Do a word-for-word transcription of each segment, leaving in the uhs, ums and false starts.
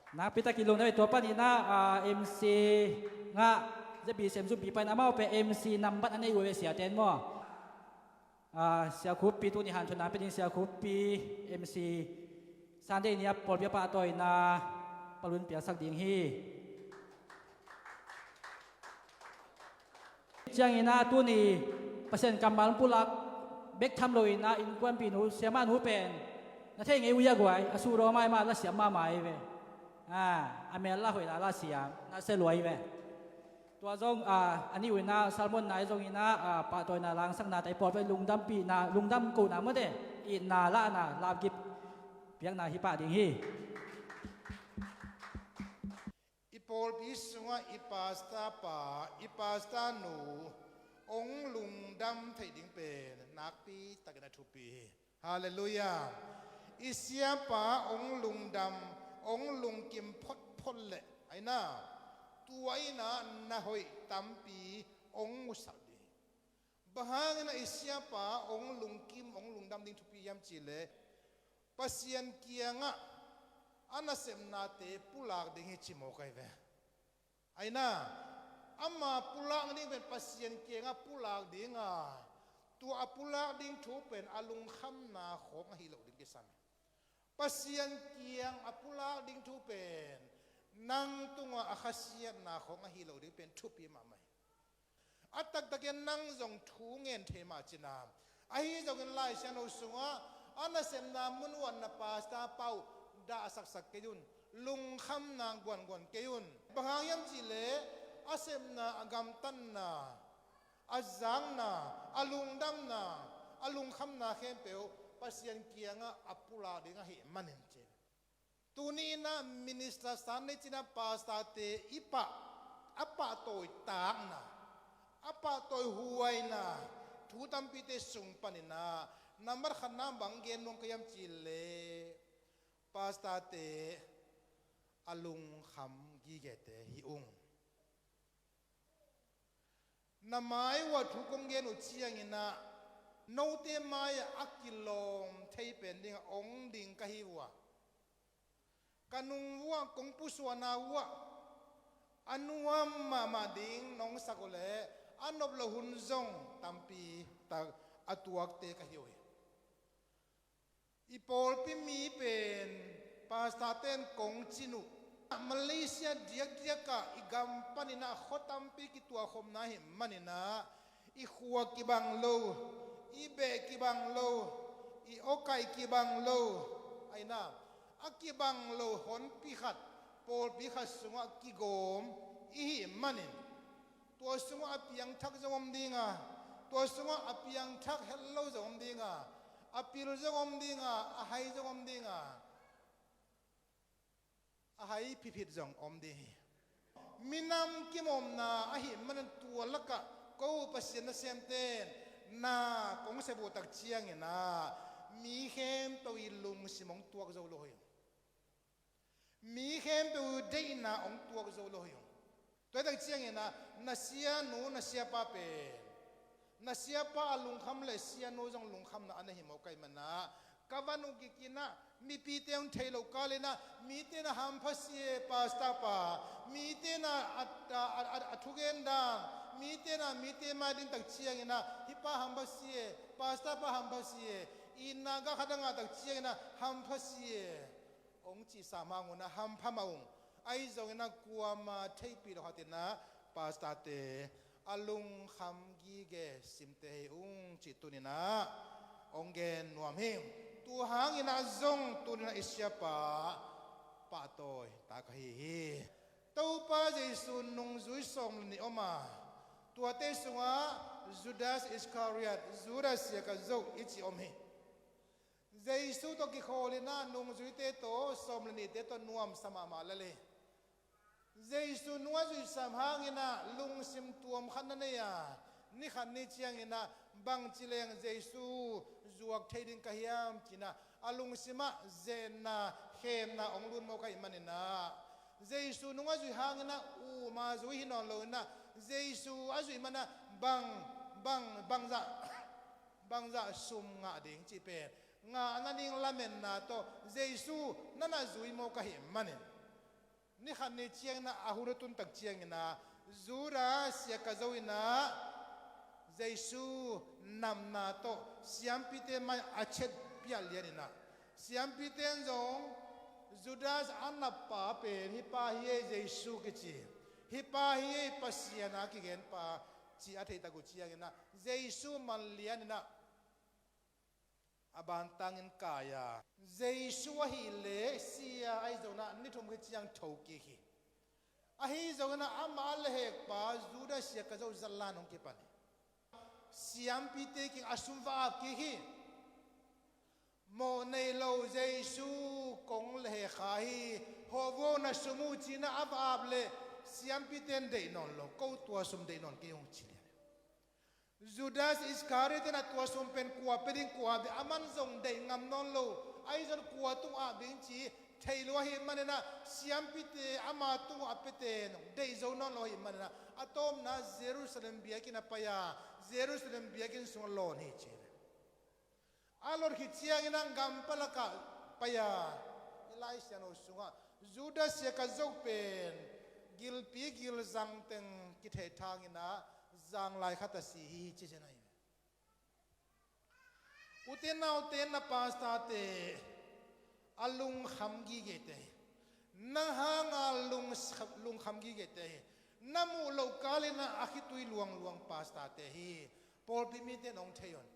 Nakpi takin lungdam ei. Tua panin ah, ah, M C ngah, Z B C M zumpi panin amau pen M C nambat a nei uh ve, siate in maw. Ah, Sia Khuppi, tuni hanthotna pia ding Sia Khuppi, M C Sunday ni a pawlpi a pahtawina palun piaksak ding hi. Ciangin ah tuni Pasian kammal pulak bek tham loin ah innkuanpihnu, siamahnu pen na thei ngei uh hia guai, a sudaw maimah, la siam mahmah hi ve. Ah, a mel la hoih la, la siam, na sia lua hi ve. Tua zong, ah, a nih uh in ah sermon nai zongin ah, ah, pahtawina, langsakna, tai pawl pen lungdampihna, lungdam kohna mawte, itna lahna, lamkip piakna hi pah ding hi. I pawlpi sungah i pastor pa, i pastor nu hong lungdam theih ding pen nakpi takin a thupi hi. Halleluiah. I siapa hong lungdam, hong lungkim photphot leh, aina, tua in ah na hoih tampi hong musak ding hi. Bang hangin ah i siapa hong lungkim, hong lungdam ding thupi hiam cih leh, Pasian kiangah a nasepnate pulak ding hi ci mawk ahi ve. Aina, ama pulak ding pen Pasian kiangah pulak ding a, tua a pulak ding thu pen a lungkhamna khawng ahi loh ding kisam hi. Pasian kiang a pulak ding thu pen nang tungah a khasiatna khawng ahi loh ding pen thupi mahmah hi. A taktakin nang zong thu ngen thei mah cin a, ahi zongin Lai Siangtho sungah a nasepna mun uah na pastor pa uh dahsaksak kei un, lungkhamna guanguan kei un. Bang hang hiam cih leh a sepna, a gamtatna, a zakna, a lungdamna, a lungkhamna khempeuh Pasian kiangah a pulak ding ahih manin ci. Tuni in ah Minister Sunday ci-in ah pastor-te i pah, a pahtawi takna, a pahtawi huaina thu tampite sung panin ah, nambat khatna bang gen nuam ka hiam cih leh, pastor-te a lungkham gigete hi ung. Na mai uah thu kong gen uh ciangin ah, note mai-ah a kilawm thei pen dingah ong ding ka hi uh a, ka nung uah kong pusuahna uah a nuam mahmah ding nong sak uh leh, a nop loh hun zong tampi tak a tuakte ka hi uh hi. I pawlpi mi pen pastor-te in kong cin uh, Malaysia diakdiak ah i gam panin ah khua tampi kituahkhopna ahih manin ah, i khua kibang lo, i beh kibang lo, i awkaih kibang lo, aina, a kibang lo honpi khat, pawlpi khat sungah kigawm i hih manin, tua sungah a piangthak zong om ding a, tua sungah a piangthak het lo zong om ding a, a pil zong om ding a, a hai zong om ding a, a hai phiphit zong om ding hi. Minam kimawmna ahih manin tua lakah ko Pasian nasemte in na kong sep uh tak ciangin ah, mi khempeuh i lungsim hong tuak zo lo hi ung. Mi khempeuh deihna hong tuak zo lo hi ung. Tua hi tak ciangin ah, na sianu, na siapa pen, na siapa a lungkham leh sianu zong lungkhamna a nei hi mawk ahih manin ah, ka van uh kikin ah mipite hong thei loh kalin ah, mite na hampha si e, pastor pa, mite na a, a, a, a, a thugen dan, mite na mite mai ding tak ciangin ah, hih pa hampha si e, pastor pa hampha si e, itna gah khat a ngah tak ciangin ah hampha si e, hong cih sam hang un ah hampha mah ung. Ahi zongin ah kuamah theihpih loh khatin ah pastor-te a lungkham gige simte hi ung cih tuni-in ah hong gen nuam hi. Tua hangin ah zong tuni-in ah i siapa pahtawi tak ahi hi. Topa Jesu nungzui sawm le nih om a, tuate sungah Judas Iskariot, Judas Iskariot i cih om hi. Jesu tawh kikhawl in ah nungzuite tawh, sawm le nihte tawh nuamsa mahmah lel hi. Jesu nung a zuih sam hangin ah lungsim tuam khat na nei a, ni khat ni ciangin ah bangci leng Jesu zuak thei ding ka hiam ci-in ah a lungsim ah zenna, khemna hong lut mawk ahih manin ah, Jesu nung a zuih hangin ah um a zui hi nawn lo in ah, Jesu a zuih man ah bang, bang, bangzah, bangzah sum ngah ding cih pen ngahna ding lametna tawh Jesu na na zui mawk ahih manin, Ni khat ni ciangin ah, a hun a tun tak ciangin ah, Judas Iskariot in ah Jesu namna tawh siampite mai a chet piah lian in ah, siampite in zong Judas a nap pa pen hih pa hi ei, Jesu kici, hih pa hi ei, Pasian a kigen pa ci a theih tak uh ciangin ah, Jesu man lian in ah a bantangin kai a, Jesu ahih leh si a, ahi zongin ah ni thum khit ciang tho kik hi. Ahi zongin ah amah a lehhek pa Judas Iskariot zong zat lan hong kipan hi. Siampite kiang a sum va ap kik hi. Mawh nei lo, Jesu kong lehhek kha hi, hawh vo, na sum uh, ci-in ah a va ap leh siampite in deih nawn lo, ko tua sum deih nawn kei ung, ci lian hi. Judas Iskariot in ah tua sum pen kua pia ding, kua bia, aman zong deih ngam nawn lo, ahi zongin kua tung ap ding ci thei lo ahih manin ah, siampite ama tungah a piate in deih zo nawn lo ahih manin ah, a tawpna Jerusalem biakinn ah pai a, Jerusalem biakinn sungah lawn hi, ci hi. A lot khit ciangin ah gam palak ah pai a, i Lai Siangtho sungah Judas Iskariot pen gilpi gilzang teng kithehthang in ah, zanglai khat ah si hi, ci zen ahi. Ute naute, na pastorte a lungkham gigete hi. Nang hanga lung, lungkham gigete hi. Na muh loh kal in ah a khitui luangluang pastorte hi. Pawlpi mite in hong thei un.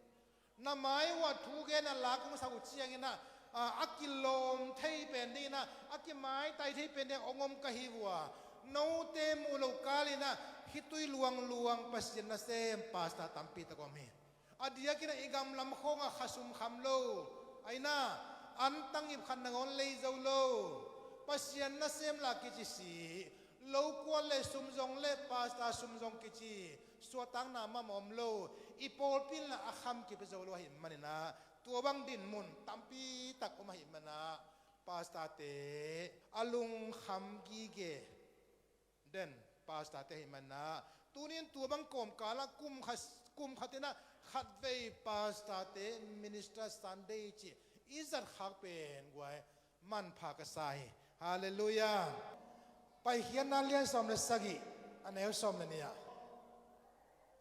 Na mai uah thu gen a, la kong sak uh ciangin ah, a, a kilawm thei pen dingin ah, a kimaitai thei pen dingin ah hong om ka hi uh a, note muh loh kal in ah khitui luangluang Pasian nasem pastor tampi tak om hi. A diakin ah i gam lam khawngah khasum kham lo, ahi na, antang ip khat nangawn lei zo lo, Pasian nasem la kici si, lo kual le sum zong le pastor sum zong kici suahtakna mahmah om lo, i pawlpi in lah a kham kipia zo lo ahih manin ah, tua bang dinmun tampi tak om ahih manin ah, pastorte a lungkham gige den pastorte ahih manin ah, tuni in tua bang kawmkal ah kum khat, kum khat in ah khatvei pastorte Minister Sunday cih i zat khak pen guai manpha ka sa hi. Halleluiah. Paikhiatna lian sawm le sagih, a neu sawm le nih ah,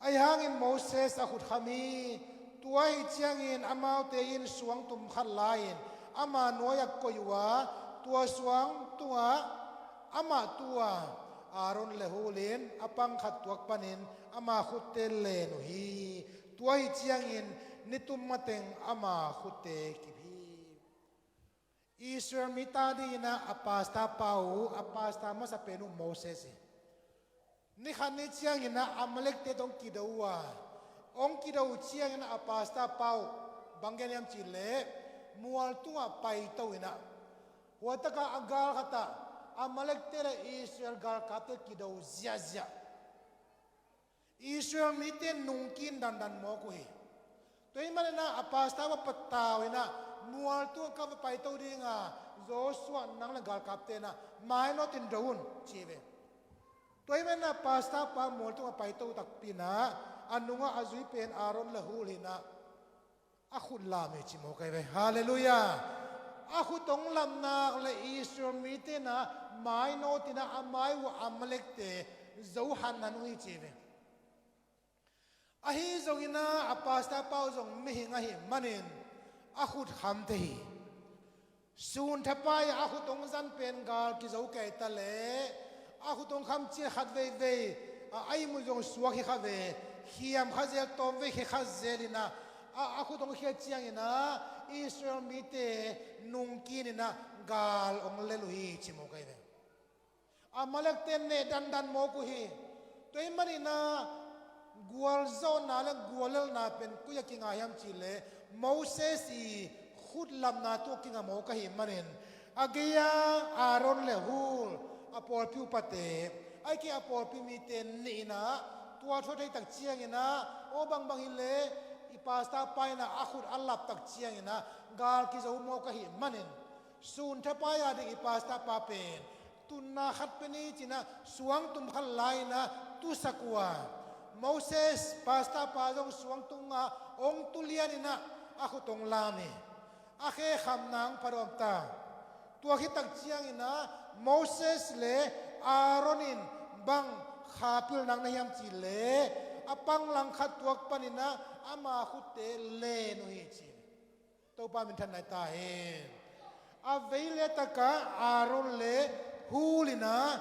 ahi hangin Moses a khut kham hi. Tua ahih ciangin amaute in suangtum khat la-in ama nuai-ah koih uh a, tua suang tungah amah tu a, Aaron le Hur in a pang khat tuak panin ama khutte len uh hi. Tua ahih ciangin ni tum mateng ama khutte kip hi. Israel mite adingin ah a pastor pa uh, a pastor masa pen uh Moses hi. Ni khat ni ciangin ah Amalekte tawh hong kido uh a, hong kido uh ciangin ah a pastor pa uh bang gen hiam cih leh, mual tungah paito in ah, hua tak ah a gal khat ah Amalekte le Israel galkapte kido ziahziah. Israel mite nungkin dandan mawk uh hi. Tua ahih manin ah a pastor va patau in ah, mual tungah ka va paito ding a, Joshua, nang le galkapte in ah mainawt in do un, ci hi ve. Tua ahih manin ah pastor pa mual tungah paito takpi in ah, a nungah a zui pen Aaron le Hur in ah a khut lam hi, ci mawk ahi ve. Halleluiah. A khut hong lam nak leh Israel mite in ah mainawt in ah a mai uh a Amalekte zo hanhan uh hi, ci hi ve. Ahi zongin ah a pastor pa uh zong mihing ahih manin a khut kham thei hi. Sun thapai-ah a khut hong zan pen gal kizo kei ta leh, a khut hong kham ciang khat veivei a, a ihmut zong suak hi kha ve, khiam kha zel, tawm vei khia kha zel in ah, a, a khut hong khiat ciangin ah Israel mite nungkin in ah gal hong lel uh hi, ci mawk ahi ve. Amalekte neh dandan mawk uh hi. Tua ahih manin ah gualzawhna le guallelhna pen koi-ah kinga hiam cih leh, Moses i khut lamna tungah kinga mawk ahih manin, a gei-a Aaron le Hur, a pawlpi upate, ahih kei leh a pawlpi mite nih in ah tua thu a theih tak ciangin ah, aw, bangbang hi leh i pastor pa in ah a khut a lap tak ciangin ah gal kizo mawk ahih manin, sun thapai-a ding i pastor pa pen tunna khat pia ni, ci-in ah suangtum khat la-in ah tusak uh a, Moses pastor pa zong suangtum tungah hong tu lian in ah a khut hong lam hi. A khe khamna hong pha dawk ta. Tua khit tak ciangin ah Moses le Aaron in bang kha pil nang na hiam cih leh a pang langkhat tuak panin ah ama khutte len uh hi ci. Topa minthanna hi ta hen. A vei le takah Aaron le Hur in ah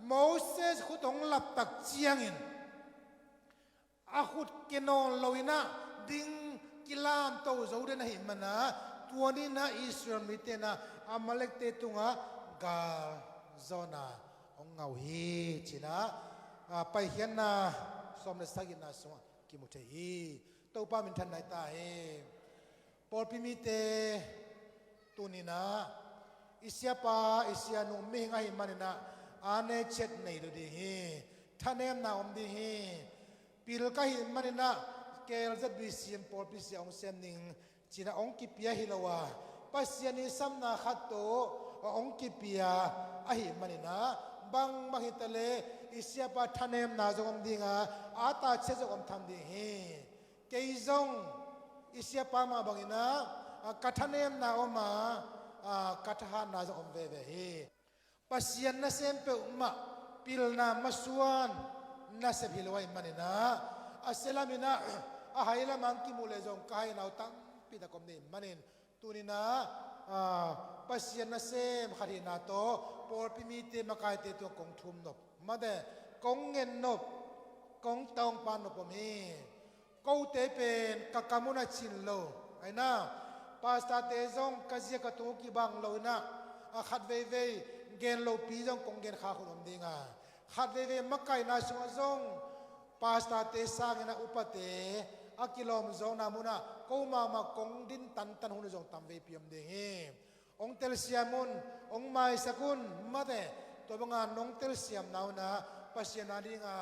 Moses khut hong laptak ciangin a khut ke nawn loin ah ding kilamto zo den ahih manin ah tua ni-in ah Israel mite in ah Amalekte tungah gal zawhna hong ngah uh hi ci-in ah, a, Paikhiatna sawm le sagihna sungah kimu thei hi. Topa minthanna hi ta hen. Pawlpi mite tuni-in ah i siapa, i sianu mihing ahih manin ah ane chet nei lo ding hi. Thanemna om ding hi. Pil ka hih manin ah K L Z B C M pawlpi sia hong sem ning ci-in ah hong kipia hi lo a, Pasian in samna khat tawh hong kipia ahih manin ah bangmah hi ta leh i siapa thanemna zong om ding a, a ta chet zong om tham ding hi. Kei zong i siapa mah bangin ah, a, ka thanemna om a, a, ka thahatna zong om veve hi. Pasian nasem peuhmah pilna masuan nasep hi lo ahih manin ah, a sia lamin ah a hai lamah hong kimuh leh zong ka haina uh tampi tak om ding ahih manin tuni-in ah, a, Pasian nasem khat hihna tawh pawlpi mite makaite tungah kong thum nop, mate, kong ngen nop, kong tawngpan nop om hi. Kote pen ka kam un a cin lo ahi-in ah, pastorte zong ka zia ka tung uh kibang lo-in ah, a, khat veivei gen lopi zong kong gen khak hun om ding a, khat veivei makaihna sungah zong pastorte sangin ah upate a kilawm zawkna munah ko mahmah kong din tantan hun uh zong tam veipi om ding hi. Hong telsiam un, hong maisak un, mate, tua banga nong telsiamna un ah Pasian a dinga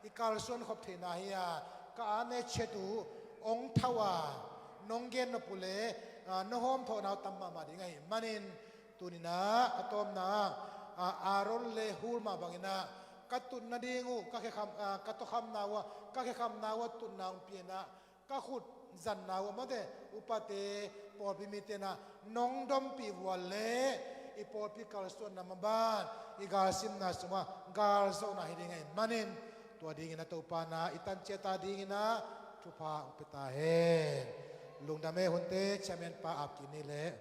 i kalsuan khop theihna hi a, ka ane chet uh hong thau a, nong gen nop uh leh, a, nong hawmthawhna uh tam mahmah ding ahih manin tuni-in ah a tawpna ah, a, Aaron le Hur mah bangin ah ka tut nading uh, ka khekham, a, ka tawkhamna uh ah, ka khekhamna uh ah tutna hong pia-in ah, ka khut zanna uh ah, mate, upate, pawlpi mite in ah nong dompih vual leh i pawlpi kalsuanna maban i galsimna sungah gal zawhna hi ding ahih manin tua dingin ah Topa in ah i tan ciat a dingin ah thupha hong pia ta hen. Lungdam e. Hunte chairman pa ap kik ni leh.